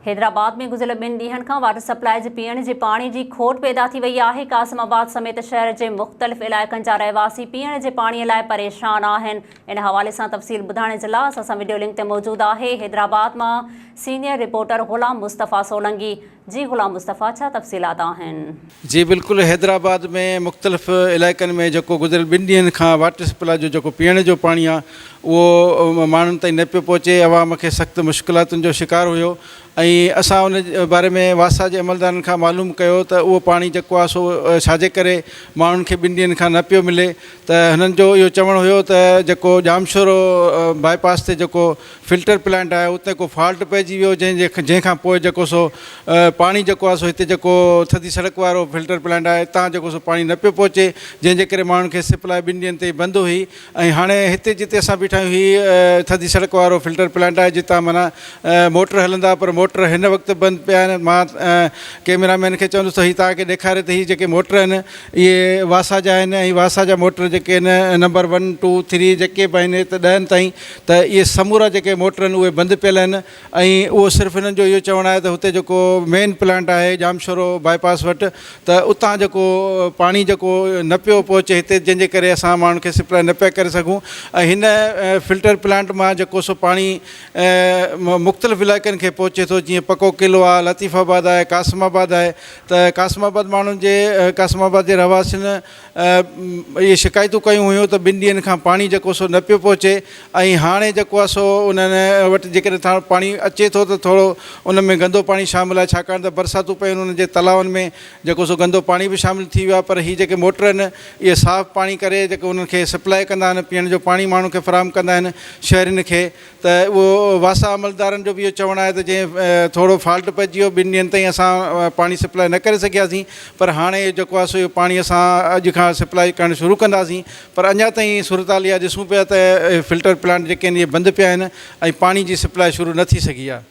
حيدرآباد ۾ گذريل ٻن ڏينهن کان واٽر سپلاء جي پيئڻ جي پاڻي جي کوٽ پيدا ٿي وئي آهي، قاسم آباد سميت شهر جي مختلف علائقن جا رهواسي پيئڻ جي پاڻي لاء پريشان آهن، ان حوالي سان تفصيل ٻڌائڻ جي لاء اسان سان وڊيو لنڪ تي موجود آهي حيدرآباد مان سينيئر رپورٽر غلام مصطفيٰ سولنگي، جي غلام مصطفيٰ ڇا تفصيلات آهن؟ جي بلڪل حيدرآباد ۾ مختلف علائقن ۾ جيڪو گذريل ٻن ڏينهن کان واٽر سپلاء جو جيڪو پيئڻ جو پاڻي آهي اهو ماڻهن تائين نه پيو پهچي، عوام کي سخت مشڪلاتن جو شڪار هيو ۽ اسان ان باري ۾ واسا جي عملدارن کان معلوم ڪيو ته اهو پاڻي جيڪو آهي سو ڇاجي ڪري ماڻهن کي ٻن ڏينهن کان نه پيو ملي ته هنن جو اهو چوڻ هيو ته جيڪو ڄامشورو باء پاس تي جيڪو فلٽر پلانٽ آهي اتي ڪو فالٽ پئجي ويو جنهن جي جنهن کان پوء جيڪو سو پاڻي جيڪو آهي سو هتي جيڪو ٿڌي سڙڪ وارو فلٽر پلانٽ آهي اتان جيڪو سو پاڻي نه پيو پهچي جنهن جي ڪري ماڻهن کي سپلاء ٻن ڏينهن تائين بند هئي ۽ هاڻي هتي جتي اسان بيٺا آهيون هي ٿڌي سڙڪ وارو فلٽر پلانٽ آهي جتان معنيٰ موٽر هلندا پر موٽر هن وقت بند پيا آهن مان ڪيميرا مين کي چوندس ته هي توهان کي ڏيکاري ته هي جيڪي موٽر آهن اهي واسا جا آهن ۽ واسا جا موٽر جيڪي آهن نمبر ون ٽو ٿري جيڪي به آهن ته ڏهن تائين ته اهي سمورا جيڪي موٽر آهن اهي بند پيل آهن ۽ اهو صرف هنن جو اهو چوڻ آهي ته هتي جيڪو مين پلانٽ آهي ڄامشورو باء پاس وٽ ته اتان جيڪو پاڻي جيڪو نه پيو پهچي هتي جنهن جي ڪري اسان ماڻهن کي سپلاء نه پيا ڪري سگهون ۽ هن فلٽر پلانٽ مان جيڪو سو پاڻي مختلف علائقن کي پهچي ٿو جيئن پڪو قلعو آهي لطيف آباد آهي قاسم آباد آهي ته قاسم آباد ماڻهن جي قاسم آباد جي رهواسين اهي شڪايتون ڪيون هيون ته ٻن ڏينهن کان پاڻي جيڪو سو نه پيو پهچي ۽ هاڻي جيڪو آهي سو انهن وٽ جيڪڏهن پاڻي اچي ٿو ته ٿورو ان ۾ گندو پاڻي شامل آهي ڇاڪاڻ ته برساتون پيون انهن جي تلائن ۾ جيڪو سو گندو پاڻي به شامل ٿي ويو آهي پر هي جيڪي موٽر آهن اهي صاف پاڻي ڪري جيڪو انهن کي سپلاء ڪندا آهن پيئڻ جو پاڻي ماڻهن کي فراهم ڪندا آهن شهرين کي ته اهو واسا عملدارن جو به اهو چوڻ آهي ته جنهن ٿورو فالٽ پئجي ويو ٻن ڏينهن تائين اسان پاڻي سپلاء نه ڪري سگهياسين پر هاڻي جيڪو آهي سو اهو پاڻي اسان اڄ کان سپلاء ڪرڻ شروع ڪنداسين پر اڃا تائين صورتحال اها ڏسون پيا ته فلٽر پلانٽ جيڪي آهن اهي بند پيا آهن ۽ پاڻي جي سپلاء شروع نه ٿي سگهي آهي.